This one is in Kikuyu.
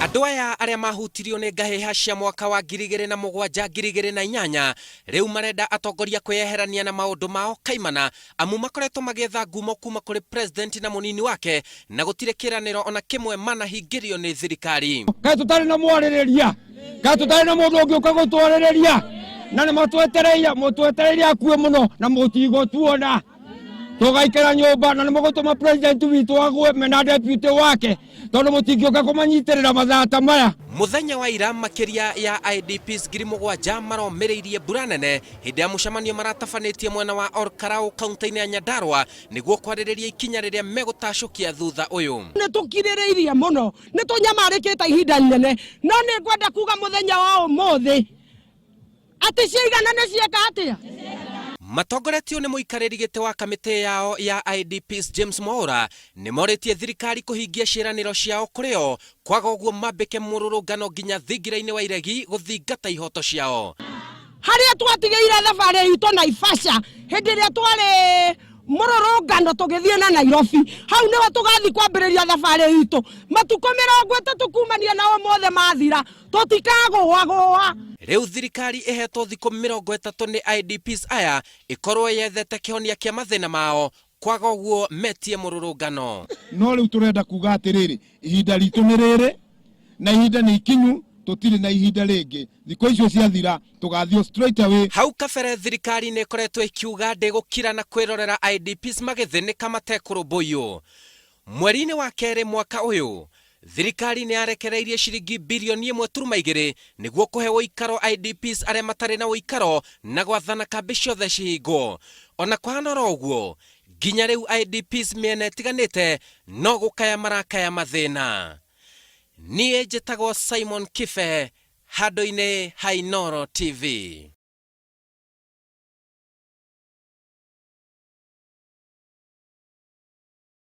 Andũ aya arĩa mahutirio nĩ ngahĩha cia mwaka wa 2007 2008 rĩu marenda atongoria kwĩyeherania na maũndũ mao kaimana amu makoretwo magĩetha ngumo kuma kũrĩ president na mũnini wake na gũtirĩ kĩranĩro ona kĩmwe manahingĩrio nĩ thirikari. Kaĩ tũtarĩ na mwarĩrĩria? Kaĩ tũtarĩ na mũndũ ũngĩũka gũtwarĩrĩria? Na nĩ matwetereire, mũtwetereire akuĩ mũno na mũtigũtuona. Tũgaikara nyũmba na nĩ mũgũtũma president witũ agwe mena deputy wake tondũ mũtingĩũka kũmanyitĩrĩra mathaa ta maya. Mũthenya wa ira makĩria ya IDPs 7,000 maromĩrĩirie mbura nene hĩndĩ ya mũcemanio maratabanĩtie mwena wa Olkalou kaunti-inĩ ya Nyandarua nĩguo kwarĩrĩria ikinya rĩrĩa megũtacũkia thutha ũyũ. Nĩ tũkirĩrĩirie mũno, nĩ tũnyamarĩkĩte ihinda inene, no nĩ ngwenda kuga mũthenya wa ũmũthĩ atĩ ciaigana nĩ cieka atĩa. Matongoretio nĩ mũikarĩri gĩtĩ wa kamĩtĩ yao ya IDPs James Mwaura nĩ morĩtie thirikari kũhingia ciĩranĩro ciao kũrĩ o, kwaga ũguo mambĩke mũrũrũngano nginya thingira-inĩ wa iregi gũthingata ihoto ciao. Harĩa twatigĩire thabarĩ itũ Naivasha hĩndĩ ĩrĩa twarĩ mũrũrũngano tũgĩthiĩ na Nairobi, hau nĩho tũgathiĩ kwambĩrĩria thabarĩ itũ. Matukũ 30 kumania na ũmũthĩ mathira, tũtikagũagũa. Rĩu thirikari ĩhetwo thikũ 30 nĩ IDPs aya ĩkorwo yethete kĩhonia kĩa mathĩna mao, kwaga ũguo metie mũrũrũngano. No rĩu tũrenda kuga atĩrĩrĩ, ihinda ritũ nĩ rĩrĩ na ihinda nĩ ikinyu, tũtirĩ na ihinda rĩngĩ. Thikũ icio ciathira tũgathiĩ straight away. Hau kabere thirikari nĩ ĩkoretwo ĩkiuga ndĩgũkira na kwĩrorera IDPs magĩthĩnĩka matekũrũmbũiywo. Mweri-inĩ wa kerĩ mwaka ũyũ, thirikari nĩ yarekereirie ciringi birioni ĩmwe turuma igĩrĩ nĩguo kũhe ũikaro IDPs arĩa matarĩ na ũikaro na gwathana kambĩ ciothe cihingwo. Ona kũhana oro ũguo, nginya rĩu IDPs mĩena ĩtiganĩte no gũkaya marakaya mathĩna. Niĩ njĩtagwo Simon Kibe handũ-inĩ ha Inooro TV.